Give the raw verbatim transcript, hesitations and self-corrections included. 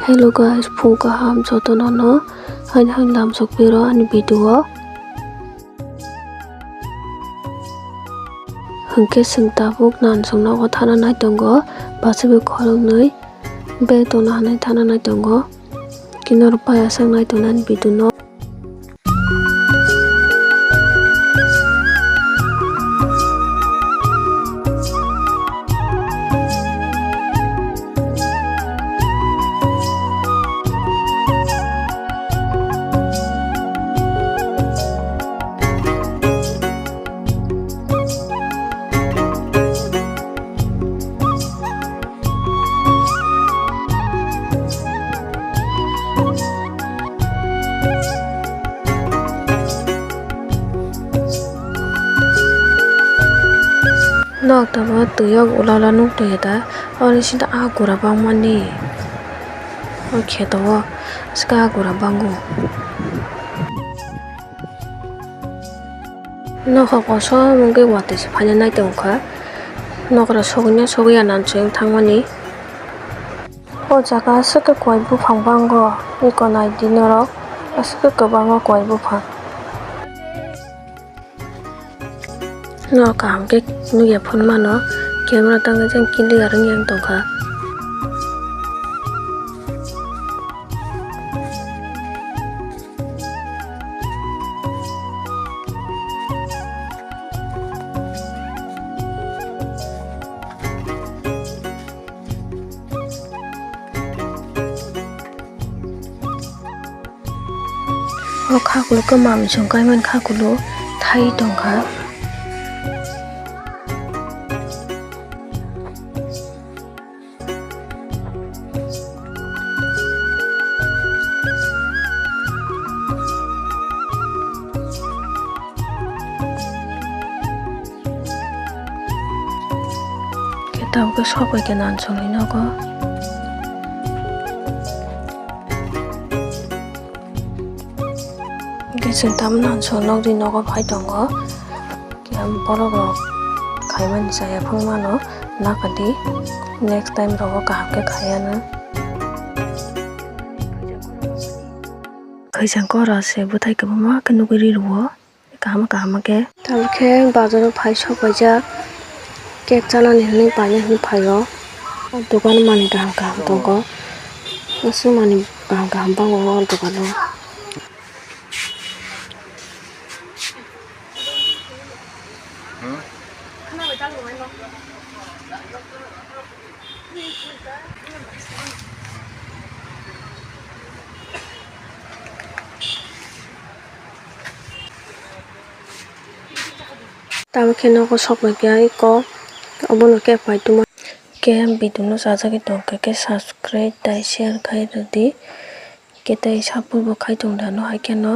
Hello guys, phung kaham jotono no haino haino lamsok piro ani video o. Hwnkhe chwng tabuk nansong nogo thana nai tongo, bachai bai khoroknwi bag tongna hinwi thana nai tongo. Kinoro paya sak nai tongnani video no. Nok tamo twi o ula ula nuk twi da, oro sida ah gura bangmani. O kheto o sika ah gura bango. Nokha kosom wngwi watwi se phaina nai tongkha. Nokra sogwino sogwi ya nan chwng thangmani. O jaga aswk khe kwai buphang bango, eko nai di norok, aswk khe kwbangma kwai buphang. Norok kaham khe nukya phunukmano, camera tangwi jang clear wngya wng tongkha. O khakulu kwmam chwng kaimani khakulu thai tongkha. Khe tabuk khe sok bai khe nansong hinwi nogo. Hwnkhe chwng tamo nansong nokni nogo phai tongo. Khe borok rok khaimani chaya phangmano nakadi, next time rogo kaham khe khaiya nw. Khaichang kora se bwthai kwbangma khe nugwi ri rwo. Kaham kaham khe. Tamo khe bazar o phai sok paijak. Cake chanani hinwi paina hinwi phaio. O dogan o manwi kaham kaham tongo. Aswk manwi kaham kaham bango o dogan o. Tamo khe nogo sok bai khe eko obono khe pai tongma. Khe video no chajagwi tongkha khe subscribe tei share khai rwdi. Khe tei support bo khai tongda no hai kheno.